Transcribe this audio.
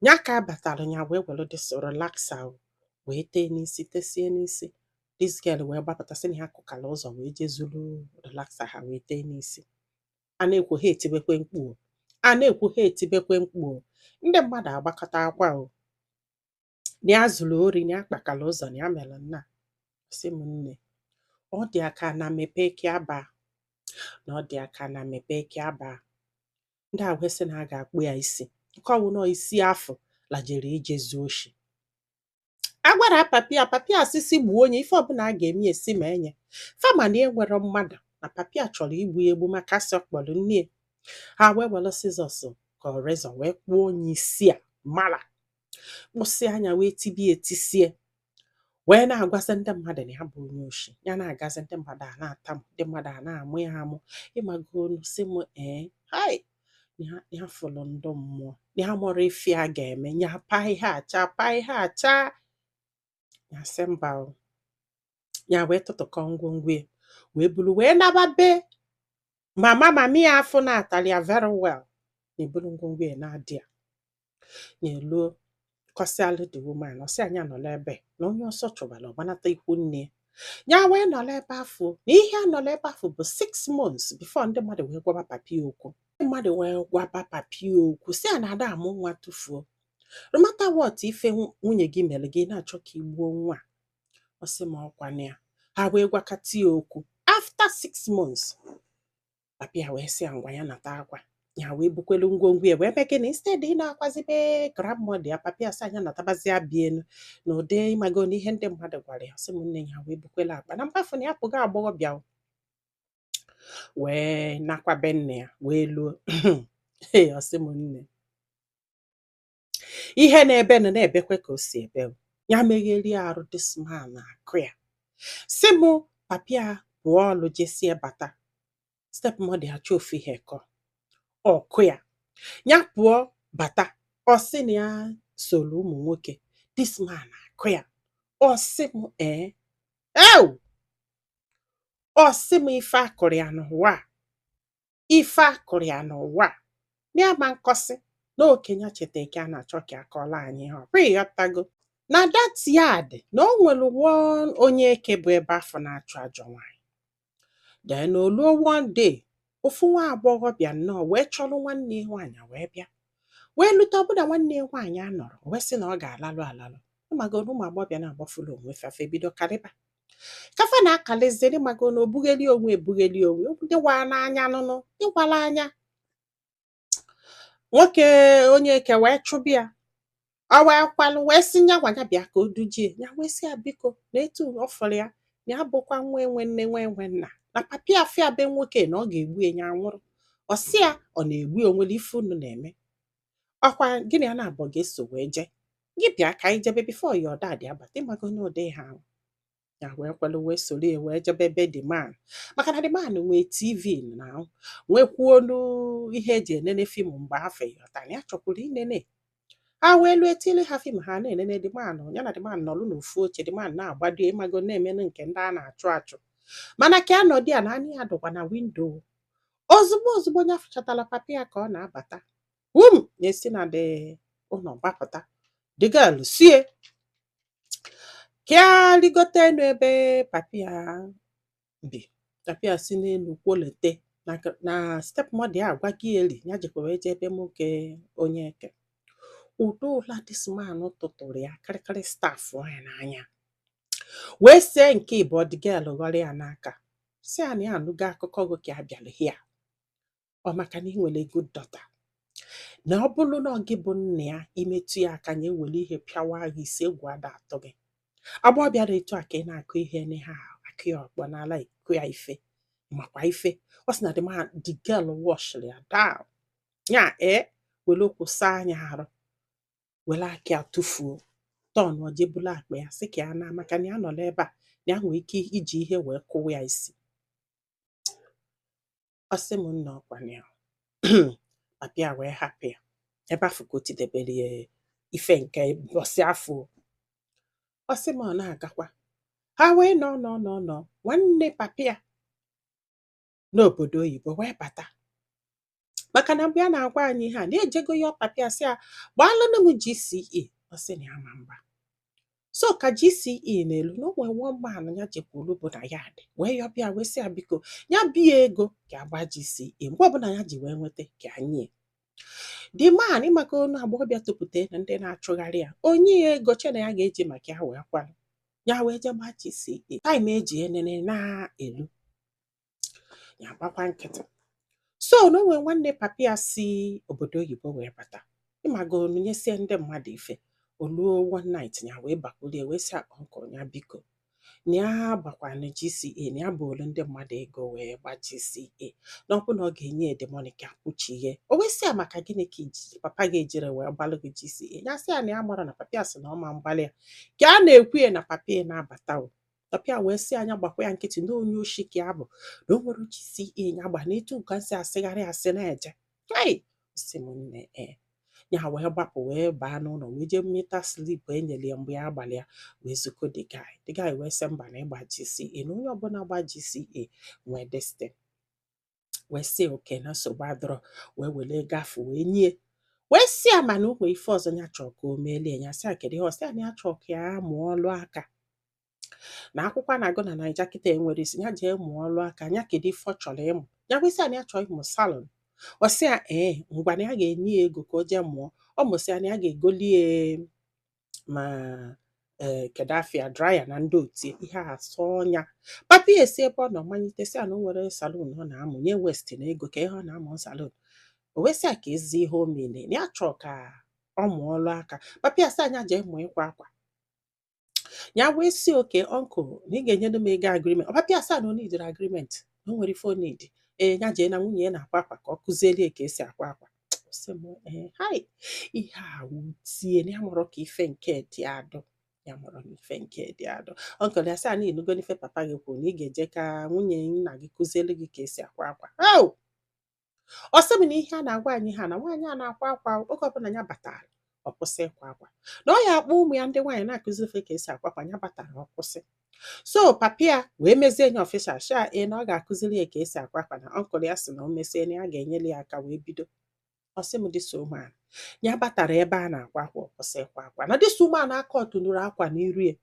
Ya ka abatara, ya wee were this relaxer wee tee n'isi, tesie n'isi. This girl wee gbapụta, sị na ya kụkara ụzọ wee jee zuru relaxer ha wee tee n'isi. A na-ekwu, ha etibekwe mkpu o. A na-ekwu, ha etibekwe mkpu o. Ndị mmadụ agbakọta akwa o na ya zuru ori, na ya kpakara ụzọ, na ya mere nna. Sị m nne, ọ dị aka na mepee ka aba, na ọ dị aka na mepee ka aba. Ndị a wee sị na a ga-akpụ ya isi nke ọwụ nọ isi afọ lajere ije zuo oshi. A gwara papi ya, papi asịsị gbuo onye ife ọbụla a ga-eme esi ma enye fama na enwere mmadụ na papi a chọrọ igbu ya egbu, maka asị ọ kpọrọ nne ya. Ha wee were scissors ka ọ razor wee kpụọ onye isi a mara kpụsị anya, wee tibie etisie, wee na-agwazi ndị mmadụ na ya bụ onye oshi. Ya na-agazi, ndị mmadụ a na-atamụ, ndị mmadụ a na-amụ ya amụ. Ịmago onu sị m ee, hai, ya ya fụrụ ndụ mmụọ ya mụrụ ife a ga-eme ya, pa ihe acha, pa ihe acha. Ya sị mba o. Ya wee tụtụkọ ngwongwo ya wee buru wee naba be mama mami ya. Afụ na-atalị ya very well, na-eburu ngwongwo ya na-adị ya. Ya eluo, kọsịalụ the woman. Ọ sị anya nọrọ ebe na onye ọsọ chụbara ọgbanata ikwu nne ya. Wee nọrọ ebe afọ na ihe a nọrọ ebe afọ bụ 6 months before ndị mmadụ wee gwaba papi okwu. Ndị mmadụ wee gwaba papi okwu, si a na ada amụ nwa tụfuo. No matter what ife nwunye gị mere gị na-achọ ka ị gbuo nwa a. Ọ sị ma ọkwana ya, ha wee gwakọta ya okwu. After 6 months, papi ya wee sị ya ngwa, ya nata akwa ya, wee bukwelu ngwongwo ya wee mee gịnị. Instead ị na-akwazibe grandmother ya, papi ya sị anya natabazi bie enu na ụdị ịmago na ihe ndị mmadụ gwara ya. Sị m nne, ya wee bukwelu akpa na mkpafu na ya pụgo agbọghọbịa o, wee nakwa be nne ya wee luo. Ee, ọ sị m nne, ihe na-ebe nọ na-ebekwe ka o si ebe o. Ya megherie arụ, this man akụ ya. Sị m papi ya pụọ ọlụ, jesie bata, step mother achọ ofu ihe kọ ọkụ ya. Ya pụọ bata, ọ sị na ya soro ụmụ nwoke. This man akụ ya. Ọ sị m ee, ew, ọ sị m ife akụrụ ya n'ụwa a, ife akụrụ ya n'ụwa a ya ma nkọsị na okenye cheta ka a na-achọ ka akọọla anyị ihe ọ bụ. Ịghọtago na that yard na o nwere one onye eke bụ ebe afọ na-achụ ajọ nwaanyị. Then o luo one day, ofu nwa agbọghọbịa nnọọ wee chọrọ nwanne ya nwaanyị wee bịa, wee lute. Ọbụna nwanne ya nwaanyị anọrọ, o wee sị na ọ ga-alalụ alalụ. Ịmago na ụmụ agbọghọbịa na-agbafulu onwe fafe, bido karịba kafa na-akaliziri. Ịmago na obugheli onwe, ebugheli onwe dịwa n'anya nụnụ dịwala anya. Nwoke onye eke wee chụbịa ya. Ọ wee kwalụ, wee sị nya gwa ya bịa ka o dujie ya. Wee sị ya biko, na etu ọ fụrụ ya, na ya bụkwa nwa enwe nne, nwa enwe nna, na papi afịa be nwoke na ọ ga-egbu ya. Ya nwụrụ. Ọ sị ya ọ na-egbu ya, onwere ife unu na-eme ọkwa gịnị ya na-abọ ga-eso wee jee gị bịa ka anyị jebe before your dad abata. Ịmago na ụdị ha ahụ. Ya wee kwelu, wee soro ya wee jebe be the man, maka na the man nwee TV na nwekwuolu ihe eji enene film mgbe afọ. Ịghọtara ya chọkwuru inene. Ha wee lue, etili ha film, ha na-enene. The man ya na the man nọlụ n'ofu oche. The man na-agbado, ịmago, na-emenụ nke ndị a na-achụ achụ, mana ka a nọdụ ya na anya ya dụkwa na window. Ozugbo ozugbo onye afụchatala papi ya ka ọ na-abata, wum, na-esi na the ụlọ gbapụta. The girl sie ka ya rigote enu ebe papi ya bi. Papi ya si n'elu kwolete na stepmother ya agwa gị eli ya jikwa wee jee ebe nwoke onye eke. Ụdị ụla this man tụtụrụ ya kịrịkịrị staff ya n'anya, wee see nke ịbụọ. The girl ghọrọ ya n'aka, si ya na ya anụgo akụkọ gị ka a bịara hia ọ, maka na ị nwere good daughter, na ọ bụrụ na ọ gị bụ nna ya, imetụ ya aka ya ewere ihe pịawa gị isi. Egwu ada atụ gị. Agbọghọbịa dị etu a ka ị na-akụ ihe n'ihe a, akụ ya ọkpọ n'ala, ịkụ ya ife makwa ife. Ọ sị na the man, the girl washịrị ya down ya ee, were okwu saa anya arụ, were aka ya tụfuo tọn. Ọ jebulu akpa ya, sị ka ya na maka na ya nọ n'ebe a na ya nwere ike iji ihe wee kụwa ya isi. Ọ sị m nna, ọkwana ya papa ya wee hapụ ya ebe afọ ka o tidebere ya ife nke bọsị afọ. Ọ sị m ọ na-agakwa, ha wee nọ nọ nọ nọ. Nwanne papa ya n'obodo oyibo wee bata. Maka na mgbe a na-agwa anyị ihe a na-ejego ya, papa ya sị ya gbaalụnụ m GCE, ọ sị na ya ma mgba. So ka GCE na-elu na o nwere one man ya jekwuru bụ na ya dị wee yọbịa, wee sị ya biko, ya bie ego ka agba GCE mgbe ọbụla ya ji wee nweta ka anyị the man. Ịmaka onu agbọghọbịa topụta na ndị na-achụgharị ya, onye ya ego che na ya ga-eji maka ya wee kwalụ ya wee jee gbaa GCE. Time eji enene na-elu, ya gbakwa nkịtị. So na o nwere nwanne papa ya si obodo oyibo wee bata, ịmaga onu nyesie ndị mmadụ ife. Oluo one night, ya wee bakwulie wee sị uncle ya biko, na ya gbakwanụ GCE, na ya bụ olu ndị mmadụ ego wee gba GCE, na ọ bụ na ọ ga-enye the money ka akwụchighe. O wee sị ya, maka gịnị ka iji papa gị ejire wee gbalụ gị GCE? Ya sị ya na ya mara na papa ya sị na ọ ma mgbalị ya ka a na-ekwu ya na papa ya na-abata o. Papa ya wee sị anya gbakwa ya nkịtị, na onye oshi ka ya bụ, na o nwere GCE ya gba na etu nka nsị asịgharị asị na-eje. Hey, sị m nne, ee, ya wee gbapụ wee baa n'ụlọ wee jee mmeta slip e nyere ya mgbe ya gbalị ya wee zuko the guy. The guy wee sị mba, na ịgba GCE, na onye ọbụla gba GCE nwee destiny. Wee sị oke na nsogbu adọrọ, wee were ego afọ wee nye, wee sị ya mana o nwee ife ọzọ ya chọrọ ka o meelie ya. Sị ya kedu ihe? Ọ sị ya na ya chọrọ ka ya mụọ ọlụ aka, na akwụkwọ a na-agụ na Naija kịta enwere isi, ya jee mụọ ọlụ aka ya. Kedu ife ọ chọrọ ịmụ? Ya wee sị ya na ya chọrọ ịmụ salon. Ọ sị ya ee, ngwa, na ya ga-enye ya ego ka o jee mụọ. Ọ mụsị ya, na ya ga-egoli ya ma ee, kedu afịa dryer na ndị otie ihe a sọ ọnya. Papa ya esi ebe ọ nọ manyite, sị ya na o nwere salon ọ na-amụ nye west na ego ka ihe ọ na-amụ salon. O wee sị ya ka ezi ihe o mere na ya chọọ ka ọ mụọ ọlụ aka. Papa ya sị anya jee mụọ ịkwa akwa. Ya wee sị, "Okay uncle, na ị ga-enyere m ego agreement." Papa ya sị na o nidiri agreement, na o nwere ife o need. Ee, ya jee na nwunye ya na-akwa akwa ka ọ kụziere ya ka esi akwa akwa. Ọ sị m ee, hai, ihe a wutie na ya mụrụ ka ife nke dị adụ, ya mụrụ na ife nke dị adụ. Uncle ya sị a na ịnụgo n'ife papa gị kwuru, na ị ga-eje ka nwunye nna gị kụziere gị ka esi akwa akwa. Oh! Ọ sị m na ihe a na-agwa anyị ha na nwaanyị a na-akwa akwa, oge ọbụla ya batara ọ kwụsị ịkwa akwa, na ọ ya akpọ ụmụ ya ndị nwaanyị na-akụzi ife ka esi akwa akwa. Ya batara, ọ kwụsị. So papa ya wee mezie nye official sha e na ọ ga-akụziri ya ka esi akwa akwa, na uncle ya sị na o mesie na ya ga-enyere ya aka wee bido. Ọ sị m this woman, ya batara ebe a na-akwa akwa, ọ kwụsị ịkwa akwa, na this woman aka ọtụnụrụ akwa n'iru ya.